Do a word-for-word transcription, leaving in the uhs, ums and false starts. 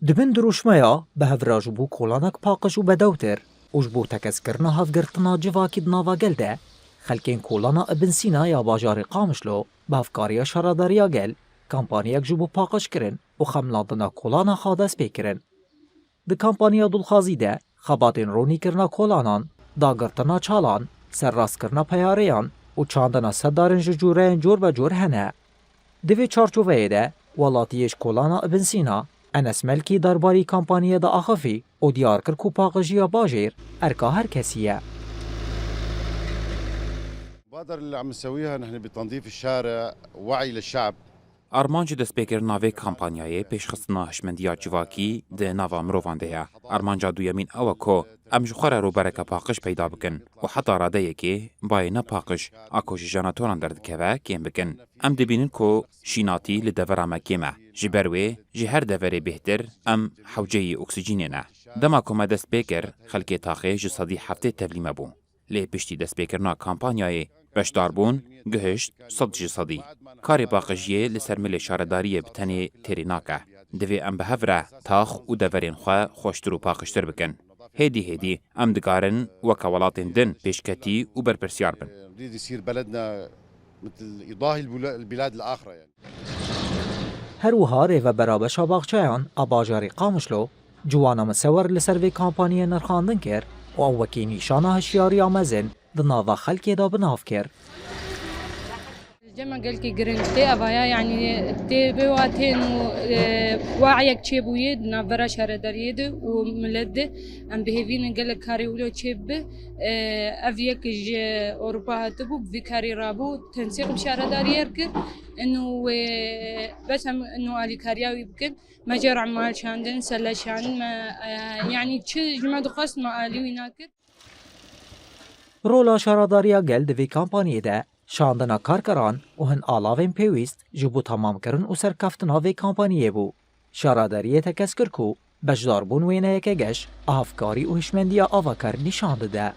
Di bin dirûşmeya bi hev re ji bo kolanek paqij û bedewtir û ji bo tekez kirina hevgirtina civakî di nava gel de, xelkên kolana Ibn Sîna ya bajarê Qamişlo bi hevkariya Şaredariya Gel kampanyayek ji bo paqijkirin û xemlandina kolana xwe dest pê kirin. Di kampanya dulxwazî de xebatên ronîkirina kolanan, dagirtina çalan, serrastkirina peyarêyan û çandina sedarên ji cûreyên cor be cor hene. Di vê çarçoveyê de welatiyê ji kolana Ibn Sîna, Enes Melkî, derbarî kampanyê de axifî û diyar kir ku paqijiya bajêr erka her kesî ye. المبادرة اللي عم نسويها نحن بتنظيف الشارع، وعي للشعب. Armanc û destpêkirina vê kampanyayê pêşxistina hişmendiya civakî di nava mirovan de ye. Armanca duyemîn ew e ku em ji xwe re rûbereke paqij peyda bikin û heta radeyekê bayê nepaqij a ku ji jenatoran derdikeve kêm bikin. Em dibînin ku şînatî li devera me kêm e. Ji ber wê ji her deverê bêhtir em hewceyî oksîjînê ne. Dema ku me dest pê kir, xelkê taxê ji sedî heftê tevlî me bû. Lê piştî destpêkirina kampanyayê beşdarbûn gihişt sed ji sedî. Karê paqijiyê li ser milê şaredariyê bi tenê têrê nake. Divê em bi hev re tax û deverên xwe xweştir û paqijtir bikin. Hêdî hêdî em dikarin weke welatên din pêşketî û berpirsiyar bin. نريد يصير بلدنا مثل يضاهي البلا- البلاد الآخرة يعني. Her wiha rêvebera beşa baxçeyan a bajarê Qamişlo ciwana misewer li ser vê kampanyê nirxandin kir û ew wekî nîşana hişyariya mezin di nava xelkê de bi nav kir. Cema gelkî giring tê evaya, yanî tê bê wa tên û e, wayek çêbûyê di navbera şaredariyê de û milet de em bi hêvî ne gelek karê wilo çêbibe. E, ev yek ji Ewropa hatibû, bi vî karî rabû, tensîq bi şaredariyê kir. Ino wê bes em ino alîkariya wî bikin. Me jê re mal şandin, sele şandin, me e, yanî çi ji me dixwest me alî wî nakir. Rola Şaredariya Gel di vê kampanyê de şandina karkeran û hin alavên pêwîst ji bo temamkirin û serkeftina vê kampanyê bû. Şaredariyê tekez kir ku beşdarbûn wêneyeke geş a hevkarî û hişmendiya avakar nîşan dide.